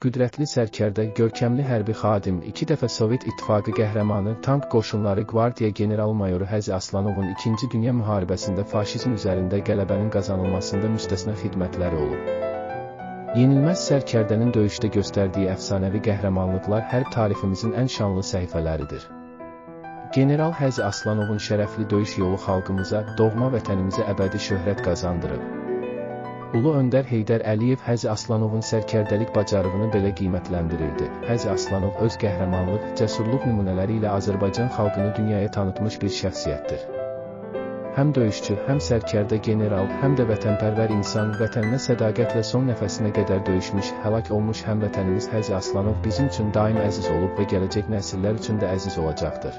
Qüdrətli sərkərdə, görkəmli hərbi xadim, 2 dəfə Sovet İttifaqı qəhrəmanı, tank qoşunları qvardiya general-mayoru Həzi Aslanovun 2-ci Dünya müharibəsində faşizm üzərində qələbənin qazanılmasında müstəsna xidmətləri olub. Yenilməz sərkərdənin döyüşdə göstərdiyi əfsanəvi qəhrəmanlıqlar hərb tariximizin ən şanlı səhifələridir. General Həzi Aslanovun şərəfli döyüş yolu xalqımıza, doğma vətənimizə əbədi şöhrət qazandırıb. Ulu Öndər Heydər Əliyev Həzi Aslanovun sərkərdəlik bacarığını belə qiymətləndirirdi. Həzi Aslanov öz qəhrəmanlıq, cəsurluq nümunələri ilə Azərbaycan xalqını dünyaya tanıtmış bir şəxsiyyətdir. Həm döyüşçü, həm sərkərdə general, həm də vətənpərvər insan, vətəninə sədaqətlə son nəfəsinə qədər döyüşmüş, həlak olmuş həmvətənimiz Həzi Aslanov bizim üçün daim əziz olub və gələcək nəsillər üçün də əziz olacaqdır.